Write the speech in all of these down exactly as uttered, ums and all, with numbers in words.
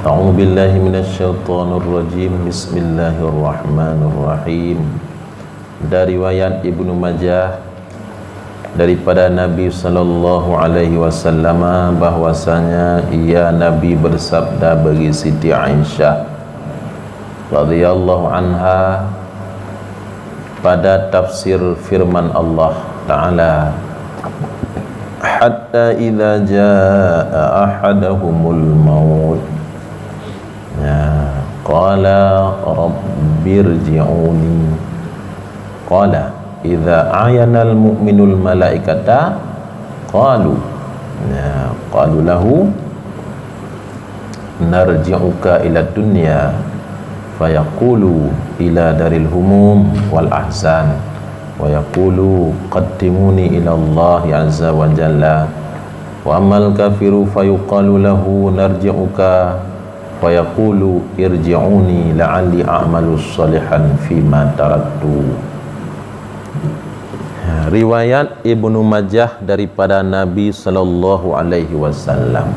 A'udzubillahi minasyaitonirrajim. Bismillahirrahmanirrahim. Dari riwayat Ibnu Majah daripada Nabi sallallahu alaihi wasallam bahwasanya ia Nabi bersabda bagi Siti Aisyah radhiyallahu anha pada tafsir firman Allah Ta'ala, "Hatta idza jaa ahadahumul maut, ya, qala rabbirji'uni." Qala, "Idza ayanal mu'minul malaikata, qalu, ya, qalu lahu, narji'uka ila dunya, fayaqulu ila daril humum wal ahzan, wa yaqulu qaddimuni ila Allah azza wa jalla, wa ammal kafiru fayuqalu lahu narji'uka, fayaqulu irji'uni la'alli a'malu shalihan fima taraktu." Riwayat Ibnu Majah daripada Nabi sallallahu alaihi wasallam,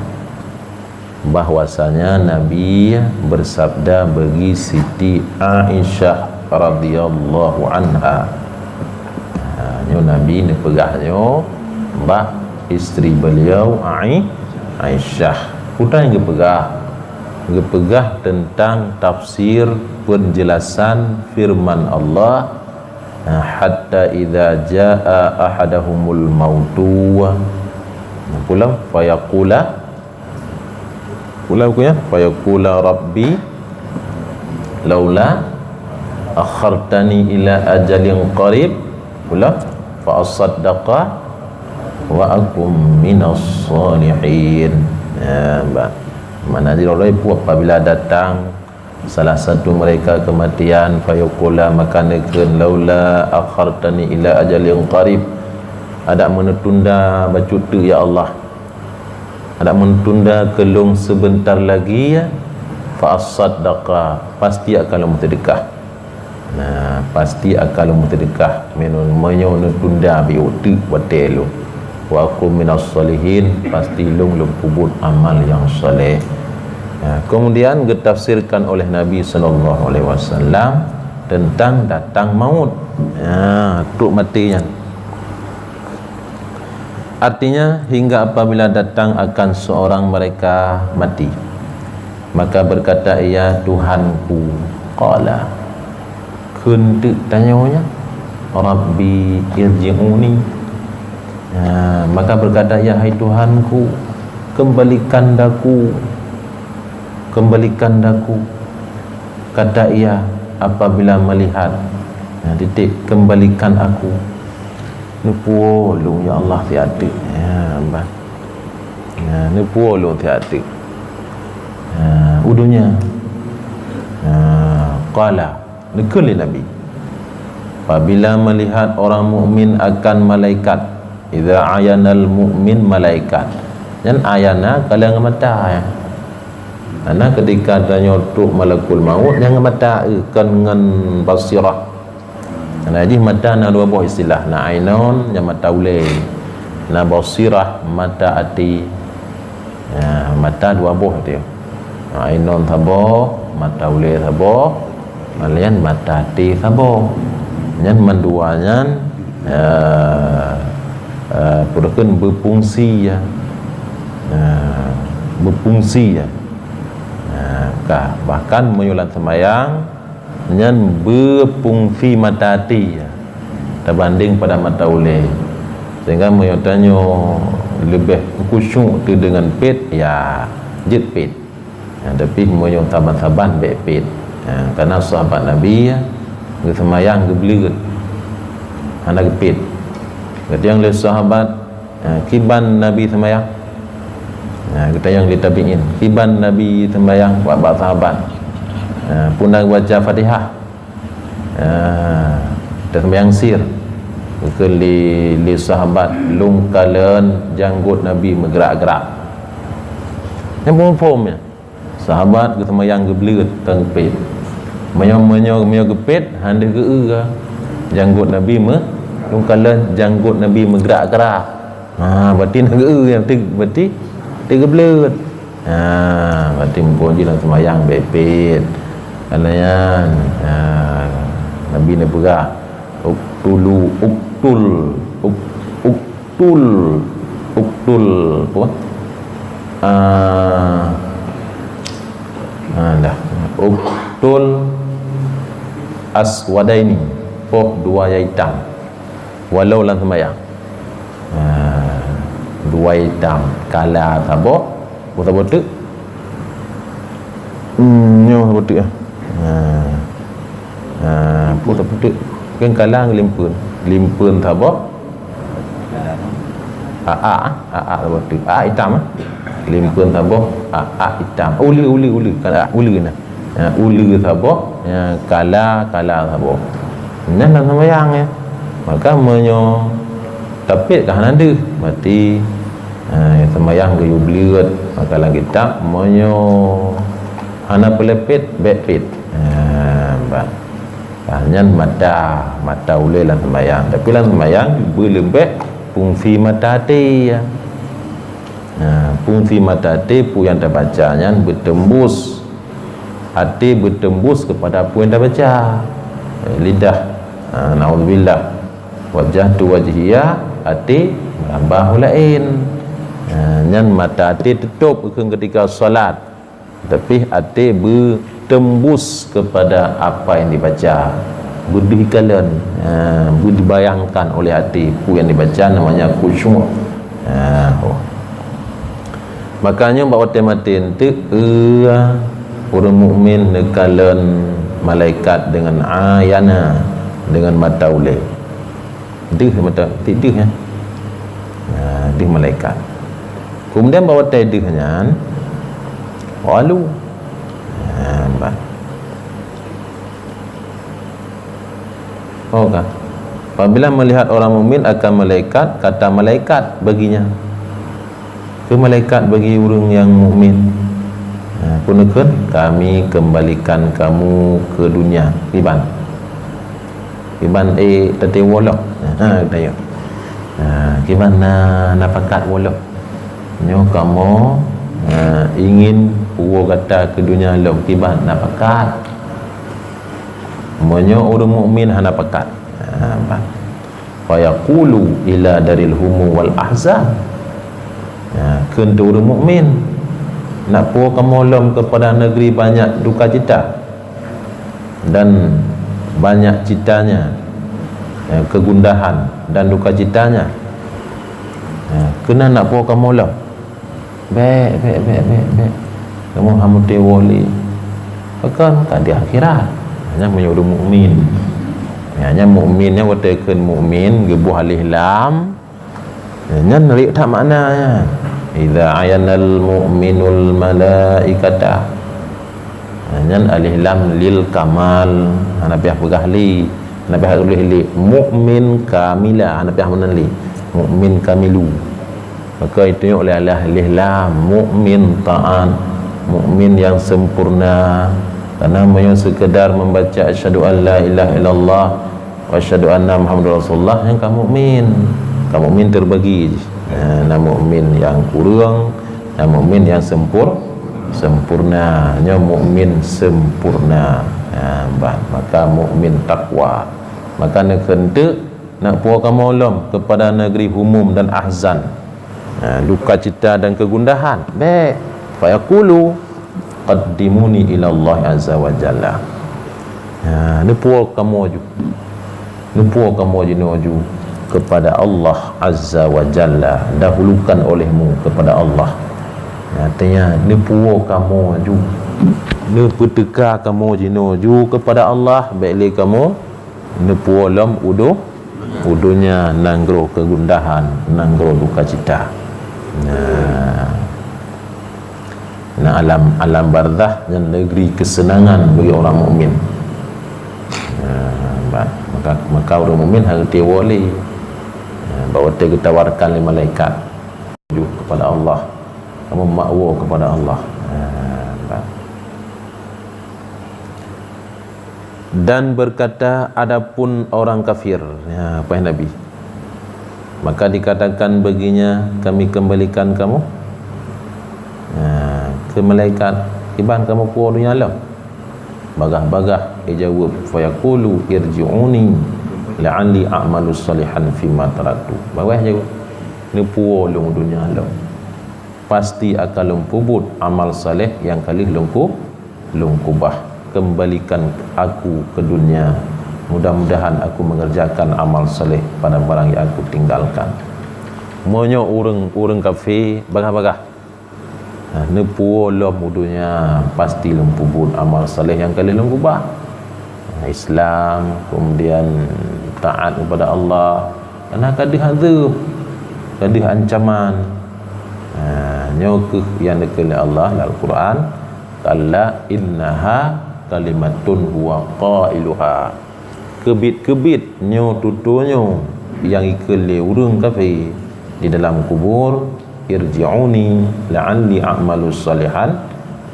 bahwasanya Nabi bersabda bagi Siti Aisyah radhiyallahu anha. Ha, nyoe Nabi neupeugah nyoe bak istri beliau Ai-, Aisyah. Peue nyang geupeugah? Geupeugah tentang tafsir penjelasan firman Allah, ha, "Hatta idza jaa ahadahumul mautu." Pulang, fayaqula, pulang buku nyan, "Fayaqula rabbi laula akhartani ila ajalin qarib." Pulang, "Fa asaddaqa wa akum minas salihin." Ya, bah. Makna jih, apabila datang salah satu mereka kematian, fayaqula, maka neukheun, "Laula akhartani ila ajalin qarib." Adak meunetunda bacut teuk, ya Allah. Adak meunetunda keu lôn seubeuntar lagi, ya. Fa asaddaqa, pasti akan lôn meuseudeukah. Nah, pasti akan lôn meuseudeukah, meunyoe, meunyoe neutunda bacut teuk watée lôn. Wa akum minas salihin, pasti lôn, lôn peubuet amal nyang saleh. Ya, kemudian geutafsirkan oleh Nabi sallallahu alaihi wasallam tentang datang maut. Ya, trok maté nyan. Artinya, hingga apabila datang akan seorang mereka mati, maka berkata ia, "Tuhanku," qala, kheun teuk tanyoe nyan, "Rabbi irji'uni." Ha, maka berkata ia, "Hai Tuhanku, kembalikan daku, kembalikan daku." Kata ia apabila melihat, ha, titik, "Kembalikan aku." Neupuwoe lôn, ya Allah, siat teuk. Ya, bah. Ya, neupuwoe lôn siat teuk. Ya, u donya. Ya, qala, neukheun lé Nabi. Apabila melihat orang mukmin akan malaikat, idza ayanal mu'min malaikat. Nyan ayana kalon ngon mata, ya. Karena ketika tanyoe trok malakul maut, nyan ngon mata, eh, kon ngon basirah. Karena jih mata na dua boh istilah, na ainun, nyan mata ulée, na basirah, mata até. Ya, mata dua boh teuh. Na ainun saboh, mata ulée saboh, laén mata até saboh. Nyan mandua nyan, eh, eh, peue kheun, beufungsi, ya. Eh, beufungsi, ya. Eh, ka, bahkan meunyoe lam seumayang, nyan beufungsi mata até, ya, tabandeng pada mata ulée. Sehingga meunyoe tanyoe leubeh khusyuk teuh deungon pet, ya, jeuet pet. Ya, tapi meunyoe saban-saban bék pet. Ya, karena sahabat Nabi, ya, geuseumayang geubleuet, hana geupet. Geutanyong lé sahabat, Ha, kiban Nabi seumayang? Ha, geutanyong lé tabi'in, kiban Nabi seumayang bak, bak sahabat? Ha, peue na baca Fatihah? Ha, teuseumayang sir. Geukheun lé, lé sahabat, lôn kalon janggot Nabi meugrak-grak. Nyan phom-phom nyan. Sahabat geuseumayang geubleuet kon geupet. Meunyoe, meunyoe, meunyoe geupet, han deuh geu-eu ka. Janggot Nabi meu-, lôn kalon janggot Nabi meugrak-grak. Ha, berarti na geu nyang teu, berarti teu geubleut. Ha, berarti muphom jih lam seumayang bèk pet. Karena nyan, ha, Nabi neupeugah, "Uktulu, uktul, uk-, uktul, uktul," apa? Ah, ah, dah. "Uktul aswadaini," poh dua nyang itam. Walau lam seumayang. Ha, dua itam, kala saboh, peue saboh teuk? Hmm, nyoe saboh teuk, eh. Ha. Ha, peue saboh teuk? Kan kala ngon limpeuen. Limpeuen saboh. Aa, aa saboh teuk. Aa itam, eh. Limpeuen saboh, aa itam. Uleue, uleue, uleue. Kala, uleue nah. Ya, uleue saboh, ya, kala, kala saboh. Nyan lam seumayang, ya. Maka meunyoe tapet ka hana deuh, berarti, ya, seumayang geuyue bleut. Maka lam kitab, meunyoe hana peuleupet, bèk pet. Ya, bah. Bah, nyan mata, mata ulèe lam seumayang. Tapi lam seumayang, beuleubeh fungsi mata até, ya. Ya, fungsi mata até, peue nyang tabaca nyan beuteumbus. Até beuteumbus keupada peue nyang tabaca. Eh, lidah, ha, naudzubillah. Wajjahtu wajhiya, até meurambah u laén. Ha, nyan mata até teutôb keukeung keutika salat. Tapi até beuteumbus keupada apa nyang dibaca. Beudeuh kalon, ha, beudibayangkan oleh até peue nyang dibaca, namanya khusyuk. Ha, oh. Makanya bak watèe maté eunteuk, eh, ureueng mukmin neukalon malaikat deungon ayana, deungon mata ulèe. Deuh mata, ti deuh, ya. Nah, deuh malaikat. Kemudian bak watèe deuh nyan, qalu. Nah, bah. Oh, ka. Apabila melihat orang mukmin akan malaikat, kata malaikat baginya, "Keu malaikat bagi ureueng nyang mukmin, ha, peue neukheun, 'Kami kembalikan kamu ke dunia.'" Kiban? Kiban, eh, teuntèe woe lom. Ha, tanya. Ha, kiban na, na pakat woe lom. Nyoe kamoe, ha, ingin puwoe gata keu dunia lom, kiban na pakat. Meunyoe ureueng mukmin hana pakat. Ha, bah. "Fayaqulu ila daril humum wal ahzan." Ya, kheun teuh ureueng mukmin, "Nak puwoe kamoe lom keupada negeri banyak dukacita dan banyak citanya, ya, kegundahan dan dukacitanya." Ya, "Keunan nak puwoe kamoe lom." Bèk, bèk, bèk, bèk, bèk. Kamoe hana meuteumèe lé. Pakon? Ka di akhirat. Nyan meunyoe ureueng mukmin. Ya, nyan mukmin nyan watèe kheun mukmin, geuboh alif lam. Ya, nyan riek that makna nyan. "Idza ayanal mu'minul malaikata." Ha, nyan alif lam lil kamal. Hana payah peugah lé. Hana payah tuléh lé. Mukmin kamila. Hana payah meunan lé. Mukmin kamilu. Maka itunyok lé alif lam. Mukmin taat. Mukmin yang sempurna. Karena meunyoe sekedar membaca asyhadu an la ilaha illallah wa asyhadu anna Muhammadar Rasulullah, nyan ka mukmin. Ka mukmin terbagi. Ha, na mukmin nyang kureueng, na mukmin nyang sempur-, sempurna. Nyoe mukmin sempurna. Ha, bah, maka mukmin takwa. Maka neukheun teuk nak puwoe kamoe lom keupada negeri humum dan ahzan. Ha, dukacita dan kegundahan. Bèk. Fayaqulu, "Qaddimuni ila Allah azza wa jalla." Ha, neupuwoe kamoe ju. Neupuwoe kamoe jinoe ju keupada Allah azza wa jalla. Dahulukan olehmu keupada Allah. Artinya, neupuwoe kamoe ju. Neupeuteuka kamoe jinoe ju keupada Allah. Bèk lé kamoe neupuwoe lom u do-, u donya nanggroe kegundahan, nanggroe dukacita. Nah, nah, alam, alam barzakh nyan negeri kesenangan bagi orang mukmin. Nah, ba-, maka, maka orang mukmin harus tiwoe lé. Nah, bak watèe geutawarkan lé malaikat ju keupada Allah, kamoe makwoe keupada Allah. Nah, ba-, Dan berkata, adapun orang kafir, ya, peugah Nabi, Maka dikatakan baginya, "Kami kembalikan kamu, ha, keu malaikat, kiban kamu puwoe donya lom?" Bagaih-bagaih ijaweueb, "Fayaqulu irji'uni la'alli a'malu shalihan fima taraktu." Bagaih jaweueb, "Neupuwoe lôn donya lom. Pasti akan lôn peubuet amal saleh nyang ka lheueh lôn ku-, lôn keubah. Kembalikan aku ke dunia. Mudah-mudahan aku mengerjakan amal saleh pada barang yang aku tinggalkan." Meunyoe ureuëng, ureuëng kafé bagaih-bagaih, ha, "Neupuwoe lom u donya, pasti lôn peubuet amal saleh nyang ka lheueh lôn keubah. Ha, Islam, kemudian taat kepada Allah, karena ka deuh azeueb, ka deuh ancaman." Ha, nyoe kheueh nyang neukheun lé Allah lam Al-Quran, "Kalla innaha kalimatun huwa qailuha." Keubiet-keubiet nyoe tutoe nyoe nyang ikheun lé ureuëng kafé di dalam kubur, "Irji'uni la'alli a'malu shalihan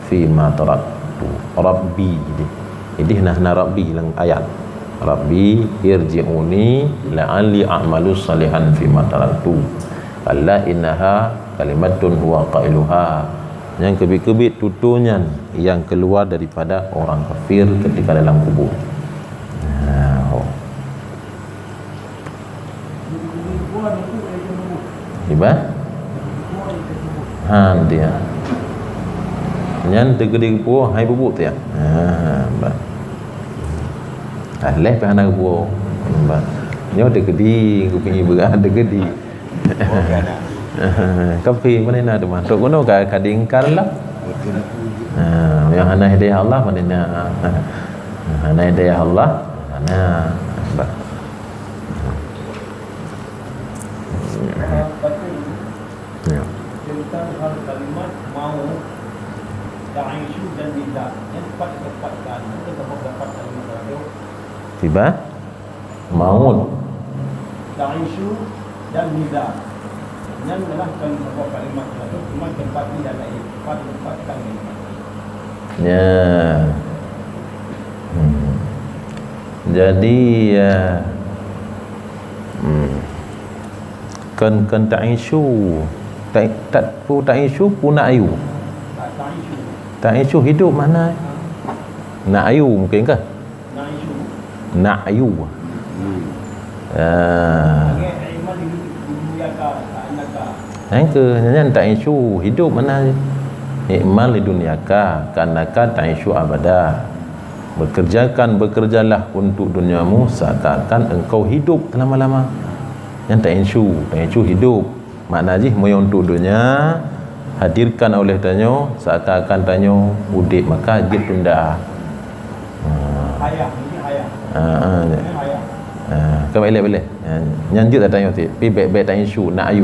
fima taraktu." Rabbi. Ideh na, na Rabbi lam ayat. "Rabbi irji'uni la'alli a'malu shalihan fima taraktu. Kalla innaha kalimatun huwa qailuha." Nyang keubiet-keubiet tutoe nyan nyang keuluwa daripada orang kafir ketika dalam kubur. Nah, oh. Iban? Han dia. Nyan teukeudi geupuwoe hai bubuk tiang. Ha, bah. Ah, leh pih hana geupuwoe. Bah. Nyoe teukeudi, geupiih beurah teukeudi. Kafé mana na teuma. Tok gunong ka, ka diingkar lah. Ha, nyang hana hidayah Allah mana na. Hana hidayah Allah, hana. Bah. Ya. Tentang hal kalimat maut, ta'isyu dan nida. Yang tepat ditempatkan, kita dapat dapat kalimat itu. Tiba? Maut. Ta'isyu dan nida. Yang adalah kan sebuah kalimat itu, cuma tempat ini dan lain. Tempat ditempatkan kalimat. Ya. Hmm. Jadi, ya. Hmm. Kon, kon ta'isyu. Ta-, ta-, pu ta'isyu, pu na'yu. Ta'isyu hidup makna. Na'yu mungkin kah? Na'yu. Ah. Nyang keu, nyan ta'isyu hidup makna. I'mal li dunyaka, ka'annaka ta'isyu abada. Bekerjakan, bekerjalah untuk duniamu seakan-akan engkau hidup selama-lama. Nyan ta'isyu, ta'isyu hidup. Makna jih meunyoe untuk dunia, hadirkan oleh tanyoe seakan-akan tanyoe udeb, maka jeuet tunda. Ha. Ha, ha, ya. Ha, kan bak ilée-ilée. Ha, nyan jeuet tanyoe cit. Pi bèk-bèk ta'isyu, na'yu.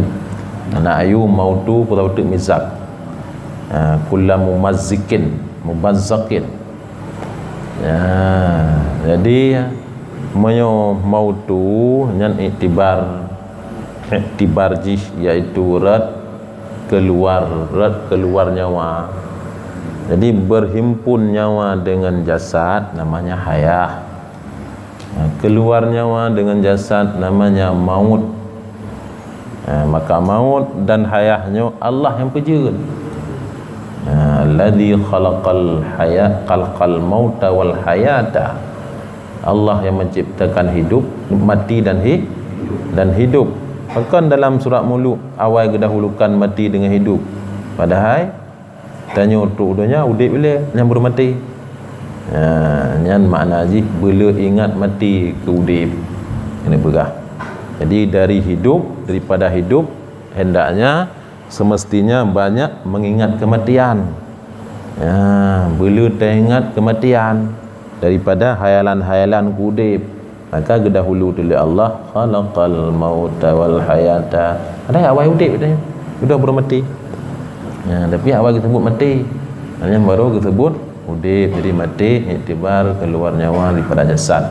Na'yu mautu, peue teuk mizak. Ha, kullu mumazzikin, mubazzakin. Ya, jadi meunyoe mautu nyan iktibar, iktibar jih yaitu rot keuluwar, rot keuluwar nyawa. Jadi berhimpun nyawa dengan jasad namanya hayah. Ha, keuluwar nyawa dengan jasad namanya maut. Ha, maka maut dan hayah nyoe Allah nyang peujeuet. Ha, alladzi khalaqal haya-, khalaqal mauta wal hayata. Allah yang menciptakan hidup, mati dan hi-, dan hidup. Bahkan dalam surat Muluk, awai geudahulukan mati dengan hidup. Padahai tanyoe trok u donya udeb ilée nyang beureumaté. Ha, nyan makna jih beu le ingat maté keu udeb. Keuneuk peugah. Jadi dari hidup, daripada hidup, hendaknya, semestinya banyak mengingat kematian. Ha, beu le taingat kematian daripada hayalan-hayalan keu udeb. Maka geudahulu teuh lé Allah, khalaqal mauta wal hayata. Padahai awai udeb tanyoe, udah baru maté. Ya, tapi awai geuseubut maté. Hanya baru geuseubut udeb, jadi maté iktibar keuluwar nyawa daripada jasad.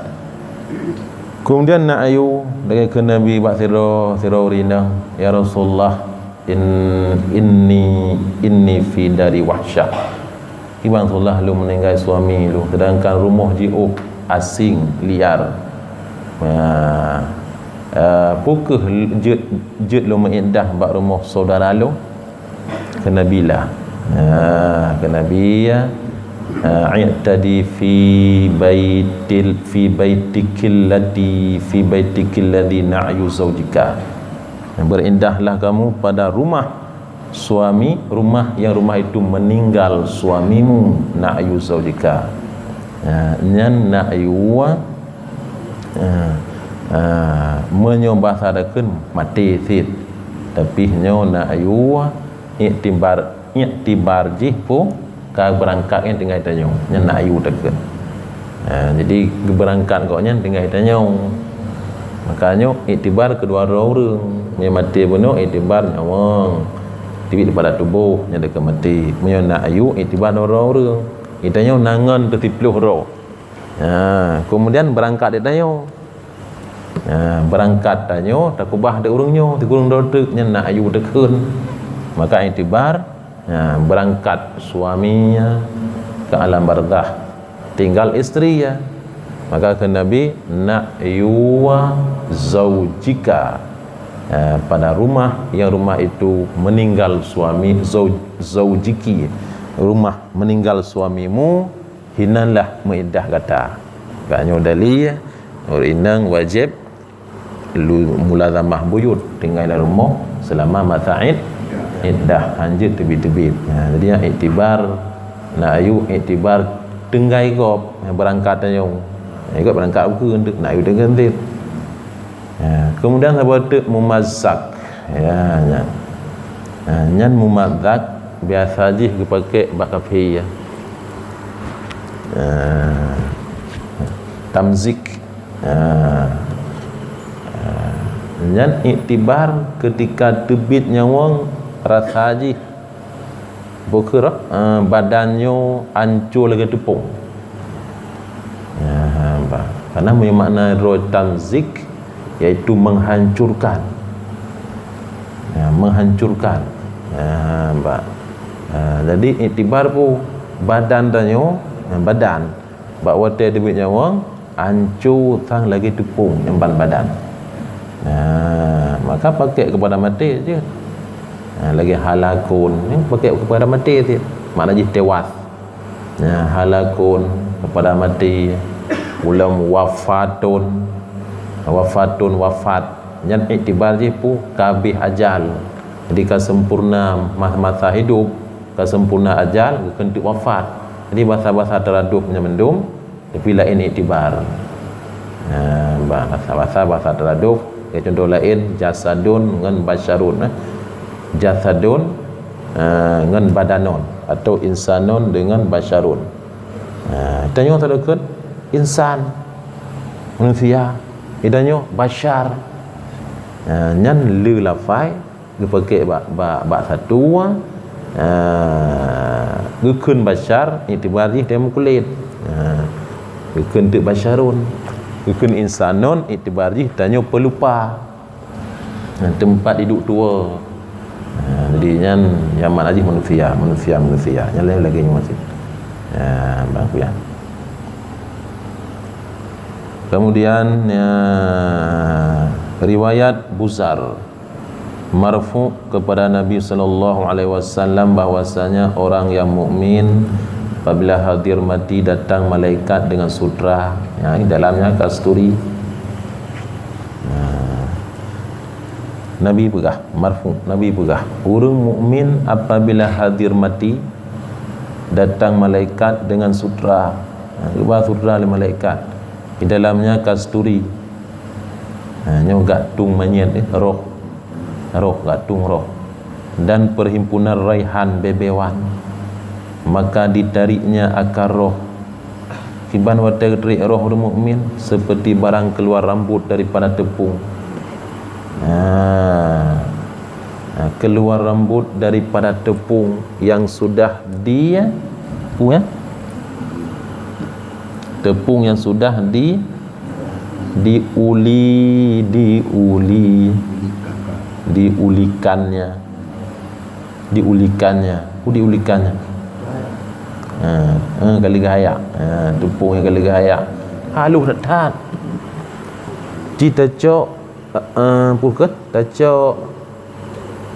Kemudian na'yu, lagée kheun Nabi bak sidroe, sidroe ureuëng inong, "Ya Rasulullah, in-, inni, inni fi dari wahsyah." Kiban Rasulullah, lôn meuninggai suami lôn, sedangkan rumoh jiôh asing, liar. Ya. Eh, Peu kheueh jeuet, jeuet lôn meuiddah bak rumoh syedara lôn? Kheun Nabi lah. Ha, kheun Nabi, ha, "I'tadi fi baitil, fi baitikil lati, fi baitikil ladzi na'yu zaujika." Beriddahlah kamu pada rumah suami, rumah yang rumah itu meninggal suamimu, na'yu zaujika. Ha, nyan na'yu, ha, ha, meunyoe basa takheun maté cit. Tapi nyoe na'yu iktibar, iktibar jih peue ka beurangkat nyan tinggai tanyoe. Nyan na'yu takheun. Ha, jadi geubeurangkat gobnyan tinggai tanyoe. Maka nyoe iktibar keudua droe ureuëng. Meunyoe maté bunoe iktibar nyawöng. Teubiet daripada tuboh nyan deukeue maté. Meunyoe na'yu iktibar dua droe ureuëng. Geutanyoe na ngon teuh siploh droe. Ha, kemudian beurangkat di tanyoe. Ha, beurangkat tanyoe, takubah di ureuëng nyoe, di ureuëng droe teuk nyan na'yu takheun. Maka iktibar, ha, beurangkat suami ke alam barzakh, tinggal istri ya. Maka kheun Nabi, "Na'yu zaujika." Ha, pada rumah yang rumah itu meninggal suami, zau-, zaujiki, rumah meninggal suamimu, hinanlah meuiddah gata. Ka nyoe dalil, ureuëng inong wajéb lu-, mulazamah buyut, tinggai lam rumoh seulama masa id-, iddah, hanjeuet teubiet-teubiet. Ha, jadi nyan iktibar, na'yu iktibar tinggai gob, ha, beurangkat tanyoe. Ha, gob beurangkat ukeue, na'yu takheun cit. Ha, kemudian saboh teuk mumazak. Ya, nyan. Ha, nyan mumazak biasa jih geupaké bak kafé ya. Ha, tamzik. Ha, ha, nyan iktibar ketika teubiet nyawöng rasa jih Bukeuroh, eh, badan nyoe ancô lagée teupông. Ya, bah. Karena meunyoe makna droe tamzik, yaitu menghancurkan. Ya, menghancurkan. Ya, bah. Eh, jadi iktibar peue badan tanyoe, eh, badan. Bak watée teubiet nyawöng, ancô sang lagée teupông nyang ban badan. Nah, maka pakék keupada maté cit. Nah, lagée halakun, nyan pakék keupada maté cit. Makna jih teuwas. Nah, halakun, keupada maté. Ulôn wafatun. Wafatun, wafat. Nyan iktibar jih peue ka habéh ajal. Jadi ka sempurna ma-, masa hidup, ka sempurna ajal, geukheun teuk wafat. Jadi basa-basa teuradôh nyan mandum, tapi laén iktibar. Nah, ba-, basa-basa, basa teuradôh, ya, contoh laén, jasadun ngon basyarun, eh. Jasadun, eh, ngon badanun, atau insanun dengan basyarun. Nah, tanyoe tadeukeut insan, manusia, tanyoe basyar. Nah, nyan le lafai, geupakék bak, bak, bak satu, ah, geukheun basyar, iktibar jih tanyoe meukulét. Ah, geukheun teuk basyarun. Geukheun insanun, iktibar jih tanyoe peulupa. Ah, teumpat iduek tuwoe. Ah, jadi nyan nyang makna jih manusia, manusia, manusia. Nyan lagée nyoe cit. Ah, bang kuyan. Kemudian, ya, riwayat Buzar. Marfu' kepada Nabi sallallahu alaihi wasallam bahwasanya orang yang mukmin apabila hadir mati datang malaikat dengan sutra, ya, di dalamnya kasturi. Nah, Nabi peugah, marfu', Nabi peugah, ureuëng mukmin apabila hadir mati datang malaikat dengan sutra. Nah, geuba sutra lé malaikat. Di dalamnya kasturi. Nah, nyoe gak tung manyét, eh, roh. Roh, gak tung roh. Dan perhimpunan raihan bebewan. Maka ditariknya akar roh. Kiban watée geutarik roh ureuëng mukmin, seperti barang keluar rambut daripada tepung. Nah, nah, keluar rambut daripada tepung yang sudah di, ya, tepung yang sudah di, diuli, diuli, diulikannya, diulikannya, oh, diulikannya. Ha, ha, ka lheueh geuhayak. Ha, tepung nyang ka lheueh geuhayak. Halôh that-that. Ci tacok Eh, puh keuh, tacok,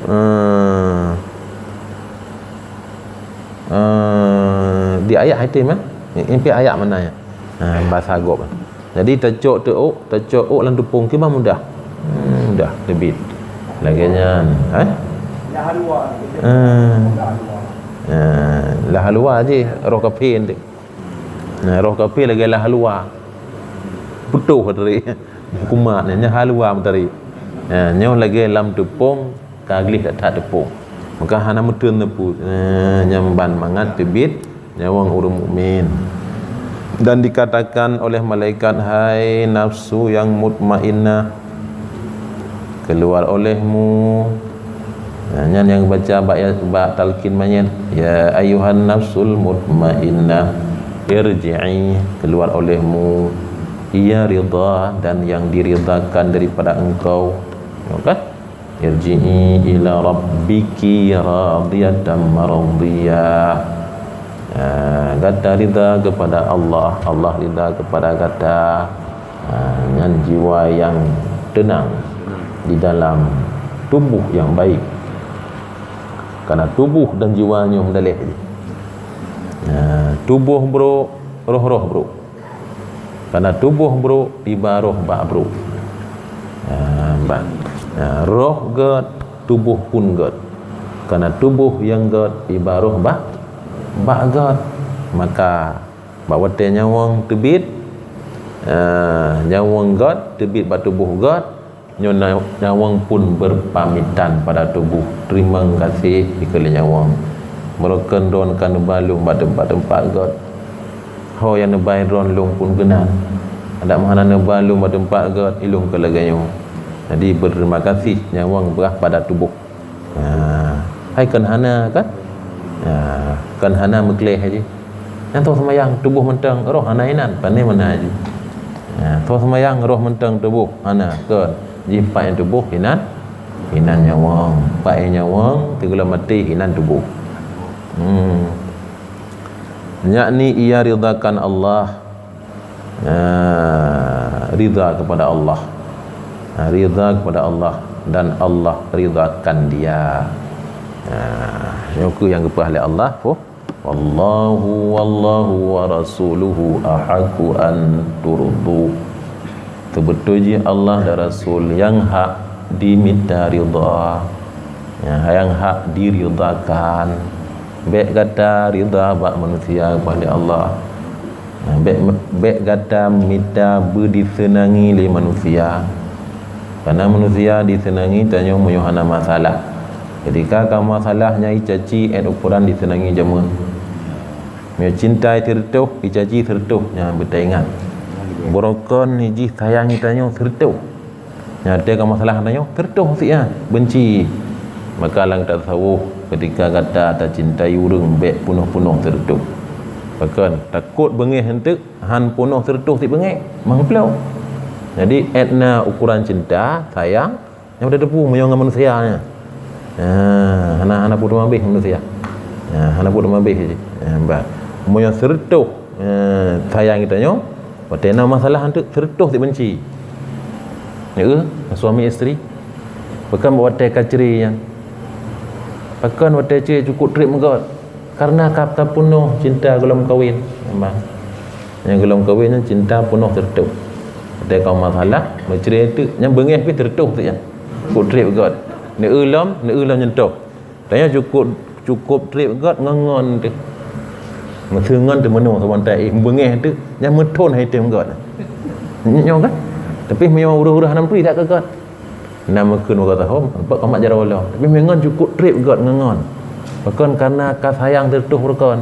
eh, eh, di ayat hai tem, eh? Impian ayat mana ya? Eh, bahasa gob. Jadi tacok teuok, tacok ôk lam teupông kiban mudah. Hmm, mudah teubiet. Lagèe nyan, eh? Eh. Eh, lah luar je, roh kafé nanti. Nah, roh kafé lagèe lah luar. Putôh tadi. Kumat ni, nyan haluwa meutarik. Ha, nyoe lagèe lam teupông, ka gleh that-that teupông. Maka hana meuteun teupeu. Ha, nyan ban mangat teubiet nyawöng ureueng mukmin. Dan dikatakan oleh malaikat, "Hai nafsu yang mutmainnah, keluar olehmu." Ha, nyan nyang baca bak, bak talqin manyét, "Ya ayyuhan nafsul mutmainnah, irji'i, keluar olehmu, ia ridha dan yang diridhakan daripada engkau." Nyoe kan? "Irji'i ila rabbiki radiyatan mardiyah." Ha, gata ridha kepada Allah, Allah ridha kepada gata. Ha, nyan jiwa yang tenang di dalam tubuh yang baik. Karena tubuh dan jiwa nyoe meudaléh jih. Ha, tuboh brôk, roh-roh brôk. Karena tuboh brôk, iba roh bak brôk. Ha, ban. Ha, roh gét, tuboh pun gét. Karena tuboh nyang gét, iba roh bak, bak gét. Maka, bak watèe nyawöng teubiet, eh, nyawöng gét, teubiet bak tuboh gét, nyoe na-, nyawöng pun beupamitan pada tuboh, "Teurimong gaséh," dikeue lé nyawöng. "Barokon droeneuh ka neuba lôn bak teumpat-teumpat gét. Ho nyang neuba droeneuh lôn pun keunan. Adak meuhana neuba lôn bak teumpat gét, ilôn keu lagèe nyoe." Jadi, beuteurimong gaséh nyawöng brat pada tuboh. Ha, hai kon hana kan? Ha, kon hana meukleh jih. Nyang tho seumayang tuboh mantong, roh hana inan, pane meunan jih. Ha, tho seumayang roh mantong tuboh hana, kon. Jih pat nyang tuboh inan, inan nyawöng. Pat nyang nyawöng, teugohlom maté inan tuboh. Hmm. Yakni ia ridhakan Allah. Ah, ridha kepada Allah. Ah, ridha kepada Allah dan Allah ridhakan dia. Ah, nyoe keuh nyang geupeugah lé Allah, oh, "Wallahu, wallahu wa rasuluhu ahaqqu an turdu." Teubeutôi jih Allah dan Rasul nyang hak dimita ridha, nyang hak diridhakan. Bèk gata ridha bak manusia, geupeugah lé Allah. Bèk, bèk gata mita beudiseuneungi lé manusia. Karena manusia diseuneungi tanyoe meunyoe hana masalah. Ketika ka masalah nyan icaci, 'et ukoran diseuneungi jameun. Meunyoe cinta sireutôh, icaci sireutôh, nyan beutaingat. Barokon jih sayang tanyoe sireutôh. Nyan watèe ka masalah tanyoe, sireutôh siat, beunci. Maka lam tasawuf, ketika gata tacintai ureueng, bèk peunoh-peunoh sireutôh. Pakon, takot beungéh eunteuk, han peunoh sireutôh sit beungéh, meuheumplo. Jadi, 'et na ukoran cinta, sayang, nyang beuteupeu meunyoe ngon manusia nyan. Ha, hana, hana peuet teuma abéh manusia. Ha, hana peuet teuma abéh jih. Ha, bah. Meunyoe sireutôh, eh, sayang geutanyoe, watèe na masalah eunteuk sireutôh sit beunci. Ya, eh, suami isteri. Pakon bak watèe ka cerai nyan. Pakon watèe cerai cukôp trép meugöt. Karena ka tapeunoh cinta gohlom kawen. Memang. Nyang gohlom kawen nyan cinta peunoh sireutôh. Watèe ka masalah, meucerai teuk, nyang beungéh pih sireutôh teuk nyan. Cukôp trép göt. Neueu lom, neueu lom nyentoh. Tanyoe cukôp, cukôp trép göt ngon-ngon teuk. Meuseue ngon teumeunoh saban tai, eh, beungéh teuk, nyang meuthôn hai tem göt. Nyoe kan? Tapi meunyoe ureueng-ureueng hana meuturi, dak keu göt. Na meukheun bak gata hom, nampak kamat jaroe lom. Tapi meungon cukôp trép göt ngon-ngon. Pakon, karena ka sayang sireutôh rukon.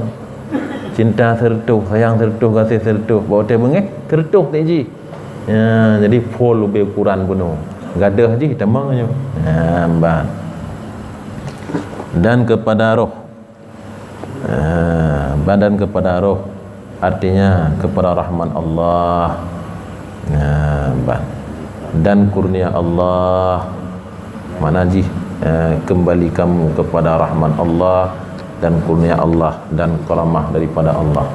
Cinta sireutôh, sayang sireutôh, gaséh sireutôh. Bak watèe beungéh, sireutôh teuk jih. Ya, jadi phôn leubeh ukuran bunoe. Gadôh jih tamong nyoe. Ya, ban. Dan kepada roh. Ah, badan kepada roh, artinya kepada rahmat Allah. Ah, ba-, dan kurnia Allah, makna jih, eh, kembali kamu kepada rahmat Allah dan kurnia Allah dan karamah daripada Allah.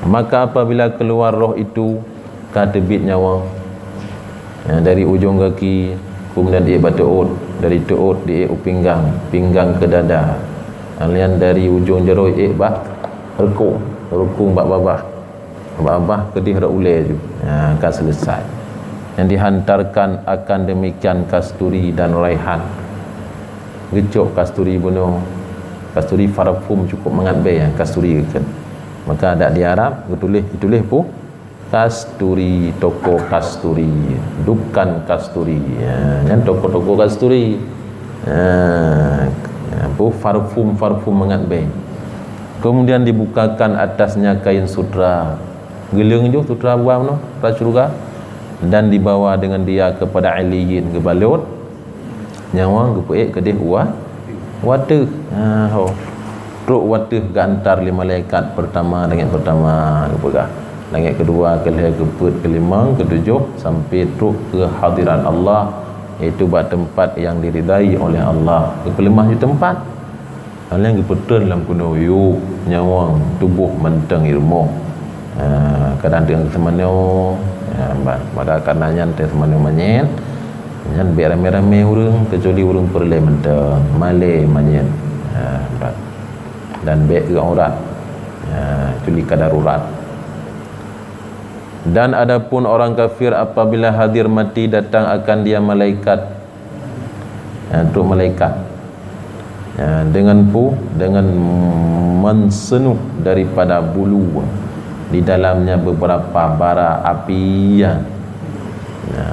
Maka apabila keluar roh itu, ka teubiet nyawöng, Ha, dari ujong gaki, keumudian diék bak teuôt, dari teuôt diék u pinggang, pinggang keu dada. Ha, nyan dari ujong jaroe ék bak reukong, reukong bak babah, bak babah keudeh rot ulée ju. Ha, ka seuleusai. Nyang dihantarkan akan demikian kasturi dan raihan. Geucok kasturi bunoe. Kasturi parfum cukôp mangat bèe nyang kasturi geukheun. Maka adak di Arab geutuléh, geutuléh peue? Kasturi, toko kasturi, dukan kasturi. Ya, nyan toko-toko kasturi. Ya, ya, peue? Parfum-parfum mangat bèe. Kemudian dibukakan atasnya kain sutra. Geuleueng ju sutra buah bunoe, sutra syeuruga. Dan dibawa dengan dia kepada Illiyin, geubalot. Nyawöng geupeuék keudeh u wa-, u ateueh. Ha, ho. Trok u ateueh geuantar lé malaikat, pertama, langét pertama geupeugah. Langét keudua, keulhèe, keupeuet, keulimöng, keutujoh, sampai trok keu hadirat Allah, yaitu bak teumpat nyang diridai oleh Allah. Geupeuleumah ju teumpat. Hana geupeutreun lam keunoe yôh, nyawöng, tuboh mantong i rumoh. Ah, kadang teungoh seumanoe, ah, ba-, maka karena nyan teungoh seumanoe manyét, nyan bèk ramé-ramé ureuëng, kecuali ureuëng peureulée mantong, malée manyét. Ah, ba-, dan bèk keu aurat, ah, kecuali ka darurat. Dan adapun orang kafir, apabila hadir mati, datang akan dia malaikat, ya, trok malaikat. Ya, dengan pu-, dengan meunseunuh daripada bulu, di dalamnya beberapa bara api, ya. Ya.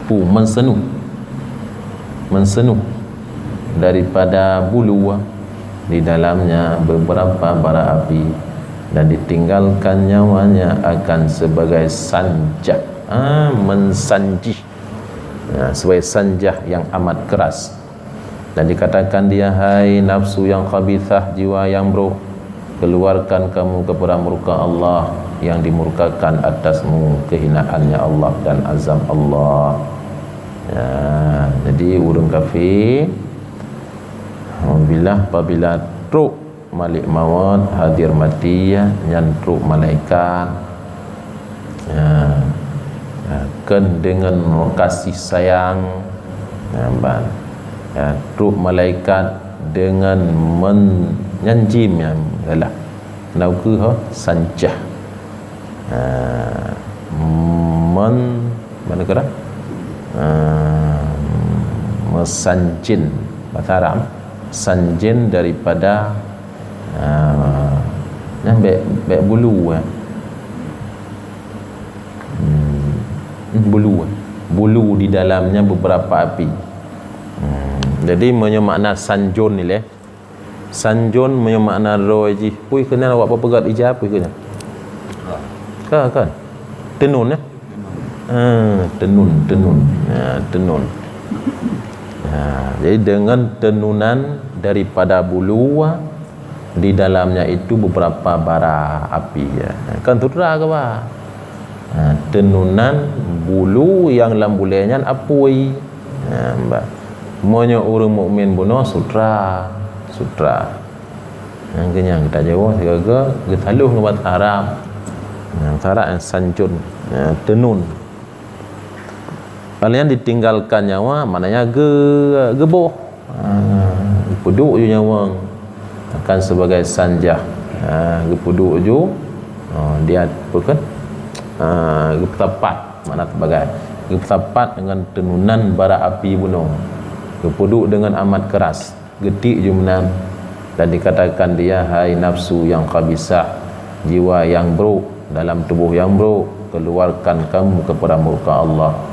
Pu-, meunseunuh. Meunseunuh daripada bulu, di dalamnya beberapa bara api, dan ditinggalkan nyawanya akan sebagai sanjah. Ah, meusanjih. Ya, sebagai sanjah yang amat keras. Dan dikatakan dia, "Hai nafsu yang khabithah, jiwa yang buruk, keluarkan kamu kepada murka Allah yang dimurkakan atasmu kehinaannya Allah dan azab Allah." Ya, jadi ureuëng kafir, apabila, apabila trok malik maut, hadir mati, ya, nyan trok malaikat, ya, ya, kheun deungon kasih sayang, ya, ban, ya, trok malaikat deungon men-, nyan jim, ya, salah. Nau keu ho, sanjah. Ha, men-, mana kira? Ha, meusanjin, bahasa Arab, sanjin daripada, ha, nyan bèk, bèk bulu, eh. Hmm, bulu, eh. Bulu di dalamnya beberapa api. Hmm, jadi, meunyoe makna sanjun ni leh, sanjun meunyoe makna droe jih, peue keunan awak peugah ija, peue keunan? Ka, kan? Tenun, eh? Ah, tenun, tenun. Ya, tenun. Ya, jadi dengan tenunan daripada bulu, di dalamnya itu beberapa bara api, ya. Kan sutra ke, bah? Ha, tenunan bulu nyang lam bulée nyan apui. Ha, bah. Meunyoe ureuëng mukmin bunoe sutra, sutra. Nyang keunyan geutanyoe sigoe geutaloh ngon bahasa Arab. Nyang sarak nyang sanjun, nyang teunun. Kalian ditinggalkan nyawa, maknanya ge-, geuboh. Ha, geupeuduek ju nyawöng akan sebagai sanjah. Ha, geupeuduek ju, ha, dia apa kan? Ha, geupeusapat, makna sebagai. Geupeusapat dengan tenunan bara api bunoe. Geupeuduek dengan amat keras. Geutik ju meunan, dan dikatakan dia, "Hai nafsu yang khabisah, jiwa yang buruk dalam tubuh yang buruk, keluarkan kamu kepada murka Allah."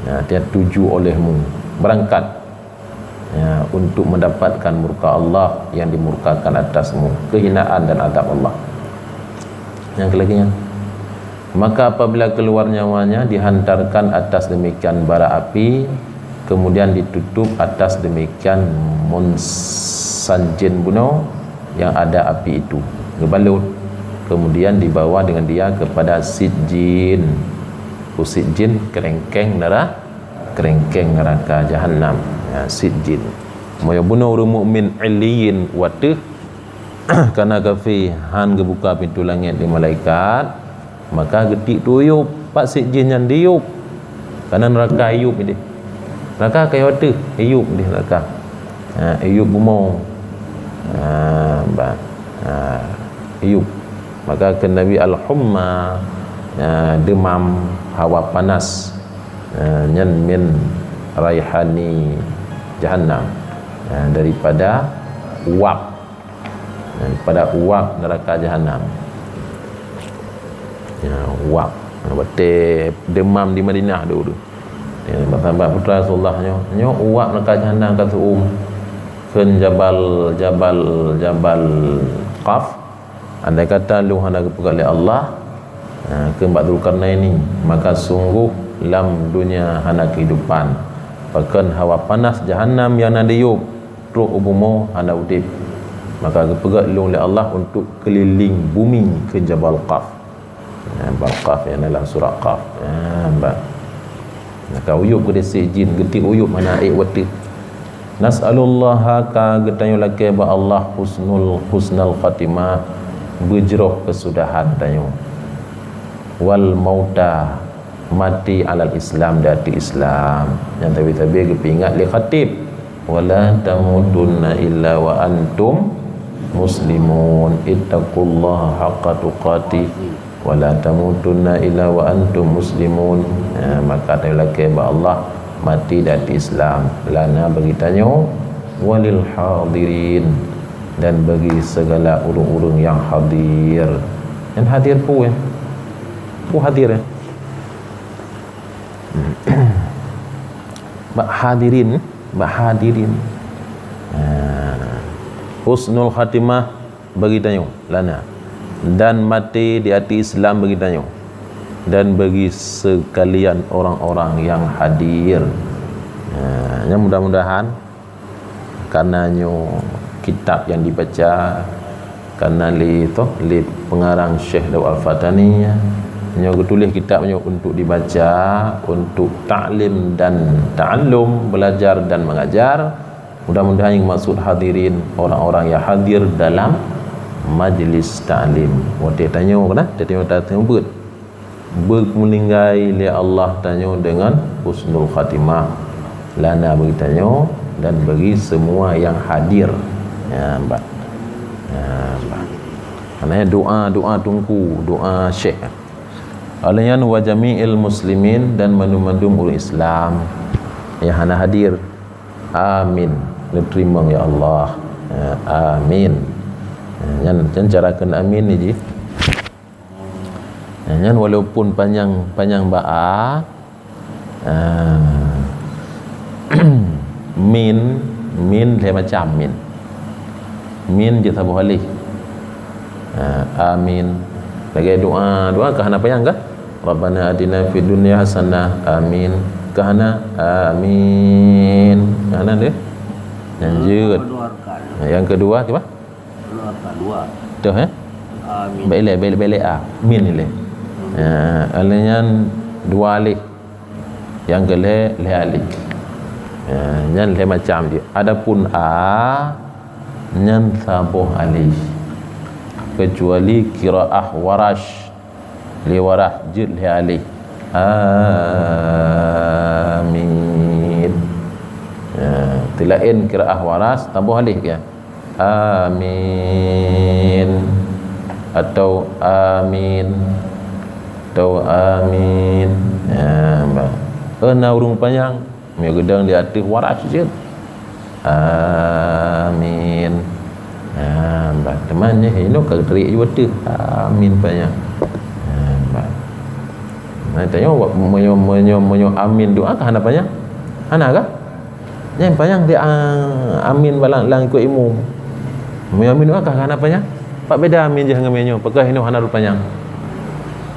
Ya, dia tuju olehmu, berangkat, ya, untuk mendapatkan murka Allah yang dimurkakan atasmu, kehinaan dan azab Allah. Yang kelagi nyan. Maka apabila keluar nyawanya, dihantarkan atas demikian bara api, kemudian ditutup atas demikian munsanjin bunoe yang ada api itu, geubalot, kemudian dibawa dengan dia kepada sijjin. Ku sijjin, kerengkeng nera-, kerengkeng neraka jahanam. Ya, sijjin. Meunyoe bunoe ureuëng mukmin Illiyin u ateueh, karena kafé han geubuka pintoe langét lé malaikat, Maka geutik tu yub, pat sik jih nyan diyub. Karena neraka yub ideh. Neraka kayu ateueh, yub ideh neraka. Ha, yub bumoe. Ha, ba. Ha, yub. Maka kheun Nabi al-humma, ha, demam, hawa panas. Ha, nyan min raihani jahannam. Ha, daripada uap. Ha, daripada uap neraka jahannam. Ya, uap. Ha, watèe demam di Madinah dulu. Ya, sahabat putra Rasulullah nyoe, nyoe uap neraka jahannam ka seu'uem. Kheun Jabal, Jabal, Jabal Qaf, andai kata lôn hana geupeugah lé Allah, ha, kheun bak Dzulkarnaini, maka sungguh lam dunia hana kehidupan. Pakon hawa panas jahannam nyang na diyub, trok u bumoe hana udeb. Maka geupeugah lôn lé Allah untuk keliling bumi keu Jabal Qaf. Ha, Jabal Qaf nyang dalam surat Qaf. Ha, ba. Maka uyub geudesek jin, geutik uyub hana ék watèe. Nas'alullaha, ka geutanyoe lakèe bak Allah husnul, husnal khatimah, beujroh keusudahan tanyoe. Wal mauta, maté alal Islam, di ateueh Islam. Nyang sabe-sabe geupeuingat lé khatib, "Wala tamutunna illa wa antum muslimun. Ittaqullaha haqqa tuqatih. Wala tamutunna illa wa antum muslimun." Ha, maka tanyoe lakèe bak Allah maté di ateueh Islam. Lana bagi tanyoe, walil hadirin, dan bagi segala ureueng-ureueng nyang hadir. Nyang hadir peue, eh? Peue hadir, eh? Bak hadirin, bak hadirin. Ha. Husnul khatimah bagi tanyoe, lana. Dan maté di ateueh Islam bagi tanyoe. Dan bagi sekalian orang-orang yang hadir. Ha, nyang mudah-mudahan karena nyoe kitab nyang dibaca, karena lé toh, lé pengarang Syekh Daud Al-Fatani, nyoe geutuléh kitab nyoe untuk dibaca, untuk taklim dan ta'allum, belajar dan mengajar. Mudah-mudahan nyang maksud hadirin orang-orang yang hadir dalam majlis taklim. Watèe tanyoe, nah, tanyoe tateubiet beumeuninggai lé Allah tanyoe deungon husnul khatimah, lana bagi tanyoe dan bagi semua yang hadir. Ya, bah. Ya, bah. Maknanya doa, doa teungku, doa syekh. Alaihi wa jami'il muslimin, dan mandum-mandum ureueng Islam nyang hana hadir. Amin. Neuteurimong ya Allah. Ya, amin. Ya, nyan, nyan cara kheun amin ni jih. Nah, nyan walaupun panyang, panyang ba a, ah, min, min lhèe macam min. Min jeuet saboh alèh. Ah, amin. Lagèe doa, doa ka hana panyang kah? Rabbana atina fid dunya hasanah. Amin. Ka hana? Amin. Ka hana deh? Nyan jeuet. Dua rakaat. Nyang keudua, kiban? Dua rakaat, dua. Toh, eh? Amin. Bèk ilèe, bèk, bèk ilèe a. Min ilèe. Ya, alèh nyan dua alèh. Nyang keu lhèe, lhèe alèh. Ya, nyan lhèe macam jih. Adapun a, nyan saboh alèh. Kecuali qiraah Warasy. Lé Warasy jeuet lhèe alèh. Amin. Ya, teulaén qiraah Warasy saboh alèh, ya. Amin. Atau amin. Atau amin. Ya, bah. Eh, na ureueng panyang. Meunyoe geudong di ateueh Warasy jeuet. Amin. Ha, bah, teuma nyoe, inoe ka geuteurik ju ateueh. Amin panyang. Ha, bah. Nah, tanyoe, meunyoe, meunyoe, meunyoe amin doa ka hana panyang? Hana kah? Nyang panyang di, a, amin bak lam, lam ikot imum. Meunyoe amin doa ka hana panyang? Pat beda amin jih ngon meunyoe, pakon inoe hana rot panyang.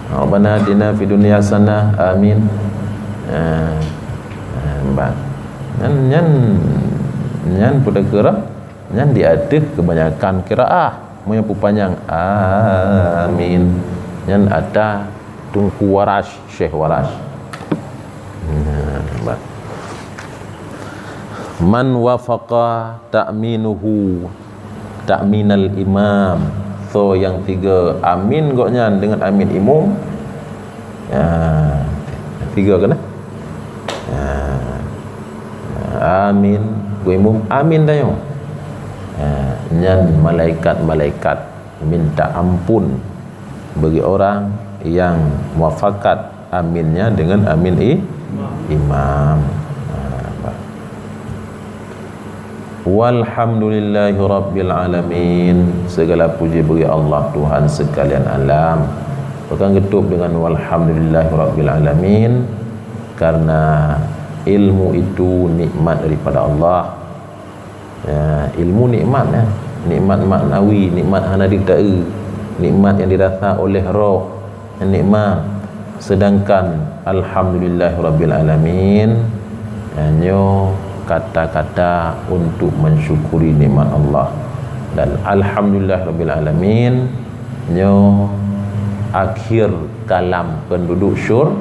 Rabbana atina fid dunya hasanah. Amin. Ha. Ha, bah. Nyan, nyan, nyan peue takheun? Nyan di ateueh kebanyakan qiraah. Meunyoe peupanyang amin, nyan ata Teungku Warasy, Syekh Warasy. Nah, bah. Man wafaqa ta'minuhu ta'minal imam. Soe nyang sigoe amin gobnyan deungon amin imum, Ah, tiga keunan. Ah, amin. Geuimum, amin tanyoe. Ah, nyan malaikat-malaikat minta ampun bagi orang yang muafakat aminnya dengan amin i-, imam. Ah, Walhamdulillahirabbil alamin. Segala puji bagi Allah, Tuhan sekalian alam. Pakon geutôb dengan walhamdulillahirabbil alamin? Karena ilmu itu nikmat daripada Allah. Ya, ilmu nikmat, ya. Nikmat maknawi, nikmat hana ditaeu, nikmat yang dirasa oleh roh, nikmat. Sedangkan alhamdulillahirabbil alamin, nyoe kata-kata untuk mensyukuri nikmat Allah. Dan alhamdulillahirabbil alamin, nyoe akhir kalam penduduk syur-,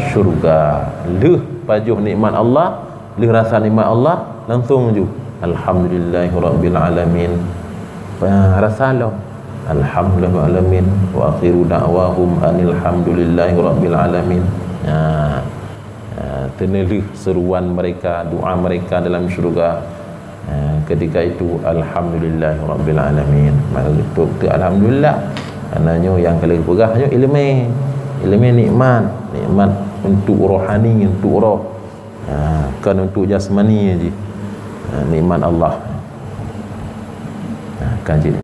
syurga. Lheueh pajoh nikmat Allah, lheueh rasa nikmat Allah, langsung ju, "Alhamdulillahirabbil alamin." Ah, rasa lom. "Alhamdulillahirabbil alamin. Wa akhiru da'wahum anil hamdulillahirabbil alamin." Ah, ah, teuneulheueh seruan mereka, doa mereka dalam syurga. Ah, ketika itu, "Alhamdulillahirabbil alamin." Maka geutôb keu alhamdulillah. Karena nyoe nyang ka lheueh peugah nyoe ileumèe. Ileumèe nikmat, nikmat untuk rohani, untuk roh. Ha, kon untuk jasmani jih. Ha, nikmat Allah. Ha, kan cit.